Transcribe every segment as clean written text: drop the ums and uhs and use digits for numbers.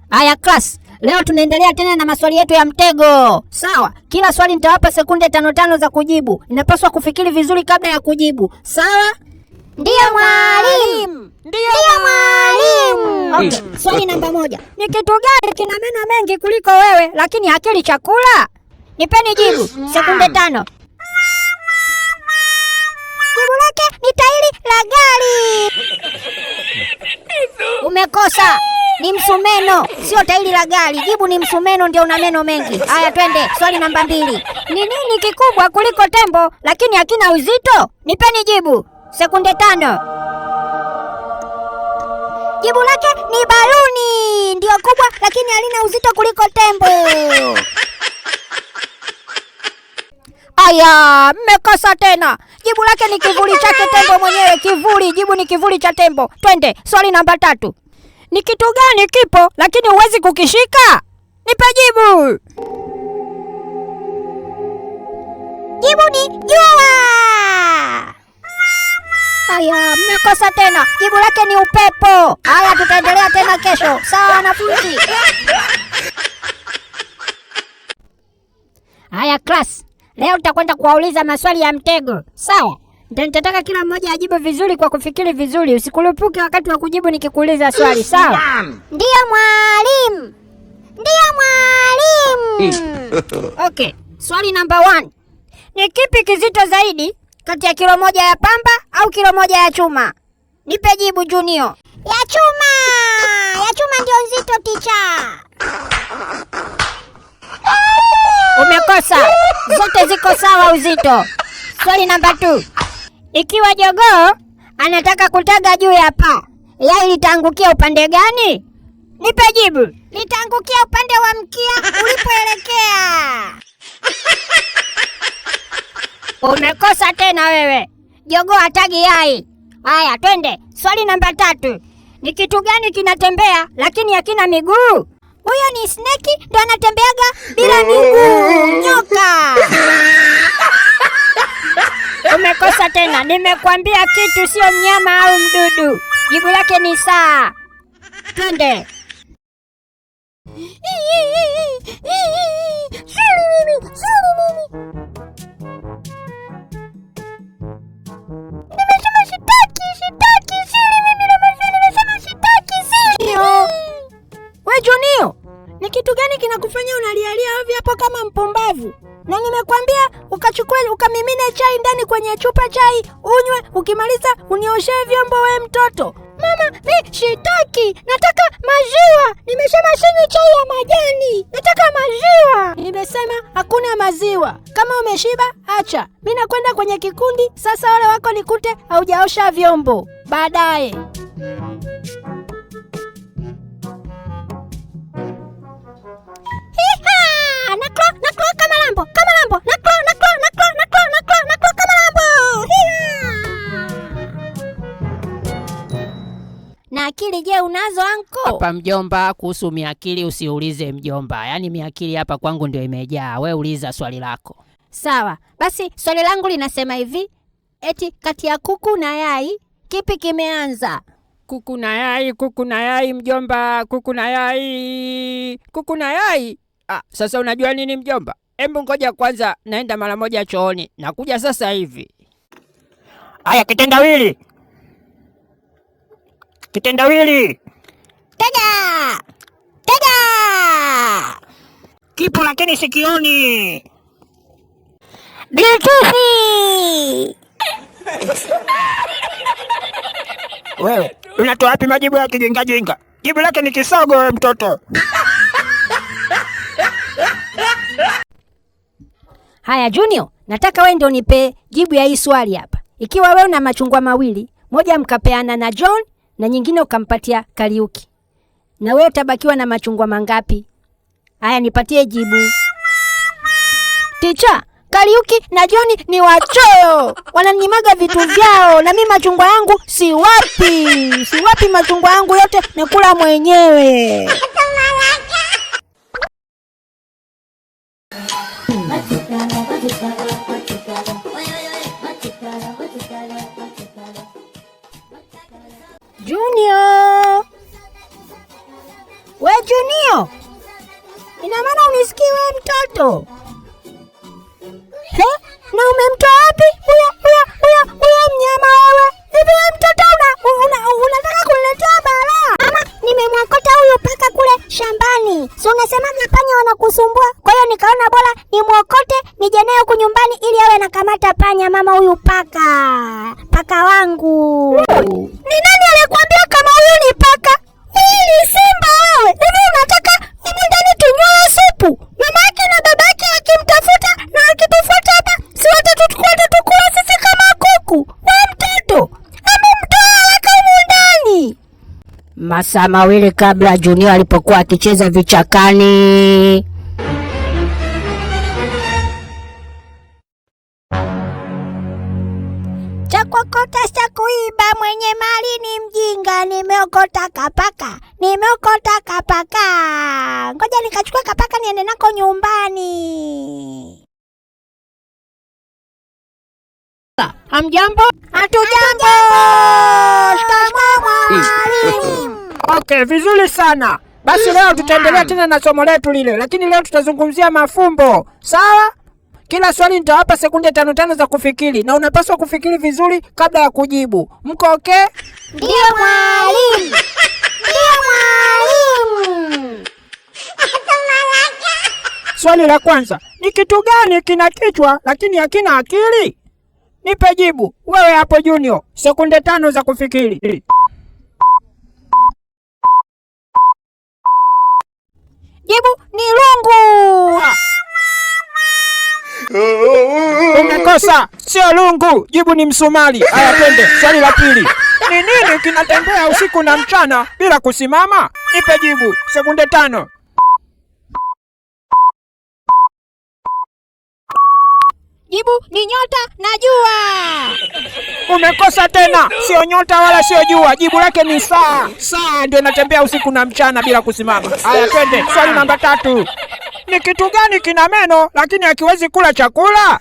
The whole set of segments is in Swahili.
Haya class, leo tunaendelea tena na maswali yetu ya mtego. Sawa, kila swali nitawapa sekunde tano tano za kujibu. Inapaswa kufikiri vizuri kabla ya kujibu. Sawa? Ndiyo mwalimu. Ndiyo mwalimu. Okay, swali namba 1. Ni kitu gani kina meno mengi kuliko wewe lakini hakili chakula? Nipeni jibu. Sekunde 5. Jibu lake ni tairi la gari. Umekosa. Ni msumeno, sio tairi la gari. Jibu ni msumeno, ndio una meno mengi. Haya, twende swali namba 2. Ni nini kikubwa kuliko tembo lakini hakina uzito? Nipeni jibu. Sekunde 5. Jibu lake ni baluni, ndio kubwa lakini halina uzito kuliko tembo. Aya, mmekosa tena. Jibu lake ni kivuli chake tembo mwenyewe, kivuli. Jibu ni kivuli cha tembo. Twende swali namba 3. Ni kitu gani kipo lakini huwezi kukishika? Nipe jibu. Jibu ni jua. Aya, mmekosa tena. Jibu lake ni upepo. Haya, tutaendelea tena kesho. Sawa wanafunzi? Haya class, leo tutakwenda kuwauliza maswali ya mtego. Sawa? Nitataka kila mmoja ajibu vizuri kwa kufikiri vizuri. Usikurupuke wakati wa kujibu nikikuuliza swali, sawa? Ndiyo mwalimu. Ndiyo mwalimu. Okay, swali namba 1. Ni kipi kizito zaidi kati ya kilo 1 ya pamba au kilo 1 ya chuma? Nipe jibu Junior. Ya chuma. Ya chuma ndio nzito ticha. Umekosa. Zote ziko sawa uzito. Swali namba 2. Ikiwa jogoo anataka kutaga juu ya paa, yai litaangukia upande gani? Nipe jibu. Litaangukia upande wa mkia ulipoelekea. Umekosa tena wewe. Jogoo hatagi yai. Haya, twende swali namba 3. Ni kitu gani kinatembea lakini hakina miguu? Huyo ni snake, ndo anatembeaga bila miguu. Nyoka. Umekosa tena. Nimekuambia kitu sio mnyama au mdudu. Jibu lake ni saa. Twende. Nimesema sitaki, sitaki, sili mimi na maswali, nimesema sitaki, sili. We Junior, ni kitu gani kinakufanya unalialia ovyo hapo kama mpumbavu? Na nimekwambia ukachukue ukamimine chai ndani kwenye chupa chai unywe, ukimaliza unioshee vyombo we mtoto. Mama, mi sitaki, nataka maziwa. Nimesema sinywi chai ya majani, nataka maziwa. Nimesema hakuna maziwa. Kama umeshiba acha. Mi nakwenda kwenye kikundi sasa, wale wako nikute haujaosha vyombo baadaye. Na akili je, unazo anko? Hapa mjomba, kuhusu miakili usiulize mjomba. Yaani miakili hapa kwangu ndio imejaa. We uliza swali lako. Sawa. Basi swali langu linasema hivi, eti kati ya kuku na yai kipi kimeanza? Kuku na yai, kuku na yai mjomba, kuku na yai, kuku na yai. Ah, sasa unajua nini mjomba? Hebu ngoja kwanza naenda mara moja chooni. Nakuja sasa hivi. Haya, kitendawili. Kitendawili. Tega! Tega! Kipo lakini sikioni. Bluetooth. Wewe, unatoa wapi majibu ya kijinga jinga? Jibu lake ni kisogo wewe mtoto. Haya Junior, nataka wewe ndio nipe jibu ya hii swali hapa. Ikiwa wewe una machungwa mawili, moja mkapeana na John na nyingine ukampatia Kariuki, na wewe utabakiwa na machungwa mangapi? Haya, nipatie jibu. Ticha, Kariuki na John ni wachoyo, wananimaga vitu vyao, na mimi machungwa yangu siwapi. Siwapi machungwa yangu yote, nakula mwenyewe. Junior, we Junio, ina maana unisikii we mtoto? He? Na umemtoa wapi huyo mnyama wewe? Hivi wewe mtoto unataka kuniletea balaa? Mama, nimemwokota huyu paka kule shambani. Si unasemaga panya wanakusumbua? Kwa hiyo nikaona bora nimwokote nije naye huku nyumbani ili awe anakamata panya. Mama, huyu paka wangu. Ni nani alikwambia kama huyu ni paka? Huyu ni simba wewe. Hivi unataka humu ndani tunywe supu? Mama yake na babake akimtafuta na akitufuata hapa, si watatukula sisi kama kuku. Wewe mtoto, hebu mtoe haraka humu ndani. Masaa mawili kabla Junior alipokuwa akicheza vichakani. Cha kuokota cha kuiba, mwenye mali ni mjinga. Nimeokota kapaka, nimeokota kapaka. Ngoja nikachukua kapaka niende nako nyumbani. Hamjambo? Hatujambo. Shikamoo mwalimu. Okay, vizuri sana. Basi leo tutaendelea tena na somo letu lile, lakini leo tutazungumzia mafumbo. Sawa? Kila swali nitawapa sekunde 5 za kufikiri na unapaswa kufikiri vizuri kabla ya kujibu. Mko okay? Ndio mwalimu. Ndio mwalimu. Swali la kwanza, ni kitu gani kina kichwa lakini hakina akili? Nipe jibu. Wewe hapo Junior, sekunde 5 za kufikiri. Jibu ni lungu. Umekosa, sio lungu, jibu ni msumari. Haya, twende swali la pili. Ni nini kinatembea usiku na mchana bila kusimama? Nipe jibu, sekunde 5. Jibu ni nyota na jua. Umekosa tena, sio nyota wala sio jua, jibu lake ni saa. Saa ndio inatembea usiku na mchana bila kusimama. Haya, twende swali namba 3. Ni kitu gani kina meno lakini hakiwezi kula chakula?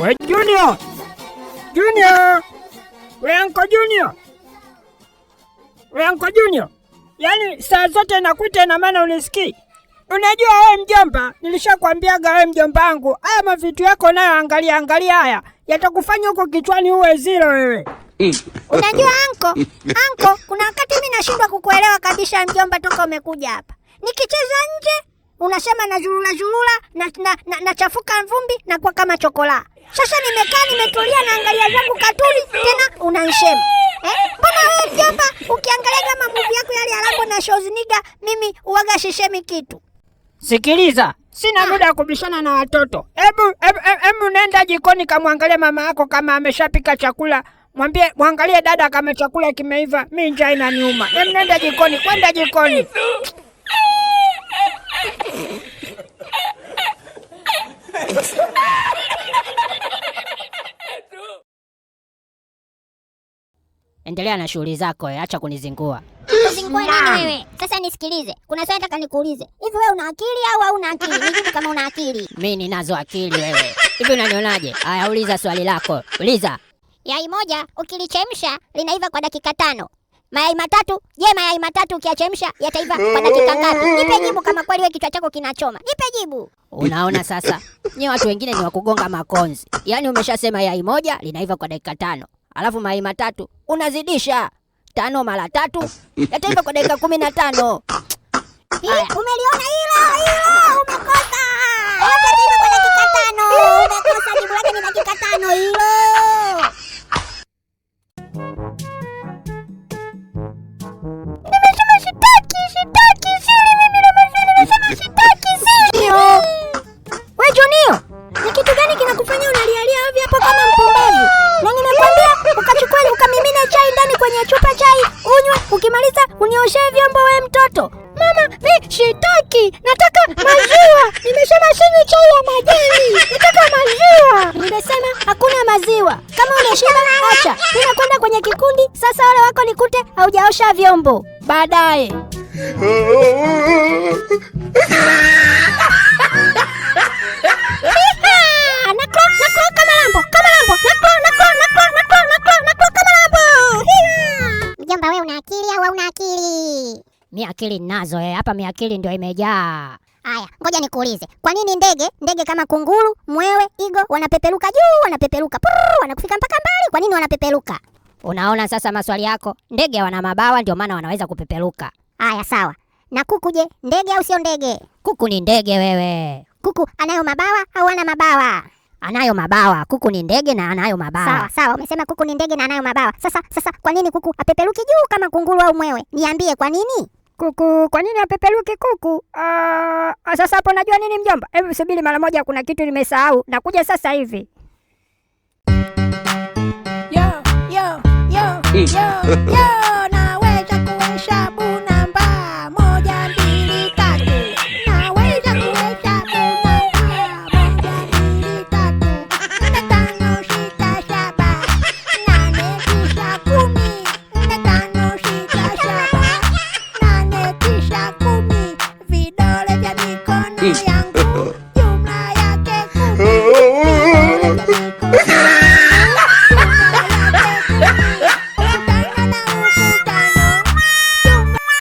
We Junior! Junior! We Uncle Junior! We Uncle Junior! Yaani saa zote nakuita na maana unisikii. Unajua wewe mjomba, nilishakwambiaga wewe mjomba wangu, haya mavitu yako nayo angalia angalia haya, yatakufanya huko kichwani uwe zero wewe. Unajua anko, kuna wakati mimi nashindwa kukuelewa kabisa mjomba toka umekuja hapa. Nikicheza nje unasema na zurura zurura na nachafuka vumbi na kuwa kama chokola. Sasa nimekaa nimetulia naangalia zangu katuni tena unanishema. Mbona wewe mjomba ukiangalia kama movie yako yale ya Rambo na Schwarzenegger mimi uwaga sishemi kitu. Sikiliza, sina muda wa kubishana na watoto. Hebu nenda jikoni kamwangalie mama yako kama ameshapika chakula. Mwambie mwangalie dada kama chakula kimeiva. Mimi njaa inaniuma. Hebu nenda jikoni, kwenda jikoni. Endelea na shughuli zako, acha kunizingua. Kuzingua nini wewe? Sasa nisikilize. Kuna swali nataka nikuulize. Hivi wewe una akili au hauna akili? Nijibu kama una akili. Mimi ninazo akili wewe. Hivi unanionaje? Haya, uliza swali lako. Uliza. Yai moja ukilichemsha linaiva kwa dakika 5. Mayai matatu, je, mayai matatu ukiyachemsha yataiva kwa dakika ngapi? Nipe jibu kama kweli wewe kichwa chako kinachoma. Nipe jibu. Unaona sasa? Nyi watu wengine ni wa kugonga makonzi. Yaani umeshasema yai moja linaiva kwa dakika 5. Alafu mayai matatu unazidisha 5 mara 3 yataiva kwa dakika 15. Umeliona hilo? Hilo umekosa. Yataiva kwa dakika 5. Umekosa, jibu lake ni dakika 5 hilo. Nimesema sitaki, sitaki, sili mimi na maziwa, nimesema sitaki, sili. We Junior, ni kitu gani kinakufanya unalialia ovyo hapo kama mpumbavu? Na nimekwambia ukachukue ukamimine chai ndani kwenye chupa chai unywe, ukimaliza unioshee vyombo we mtoto. Mama, mi shitaki, nataka maziwa. Nimesema sinywi chai ya majani, nataka maziwa. Nimesema hakuna maziwa. Kama umeshiba acha. Ninakwenda kwenye kikundi sasa, wale wako nikute haujaosha vyombo baadaye. Naklo, naklo kama lambo, kama lambo, naklo, naklo, naklo, naklo, naklo, naklo kama lambo. Mjomba, wewe una akili au hauna akili? Mi akili ninazo hapa, mi akili ndio imejaa. Aya, ngoja nikuulize. Kwa nini ndege kama kunguru, mwewe, igo wanapeperuka juu, wanapeperuka purr, wanakufika mpaka mbali? Kwa nini wanapeperuka? Unaona sasa maswali yako, ndege wana mabawa ndio maana wanaweza kupeperuka. Aya, sawa. Na kuku je, ndege au sio ndege? Kuku ni ndege wewe. Kuku anayo mabawa au ana mabawa? Anayo mabawa. Kuku ni ndege na anayo mabawa. Sawa sawa, umesema kuku ni ndege na anayo mabawa. Sasa kwa nini kuku apeperuki juu kama kunguru au mwewe? Niambie kwa nini? Kuku, kwa nini apeperuki kuku? Sasa hapo najua nini mjomba? Hebu subiri mara moja, kuna kitu nimesahau. Nakuja sasa hivi. Yo, yo, yo, yo, yo.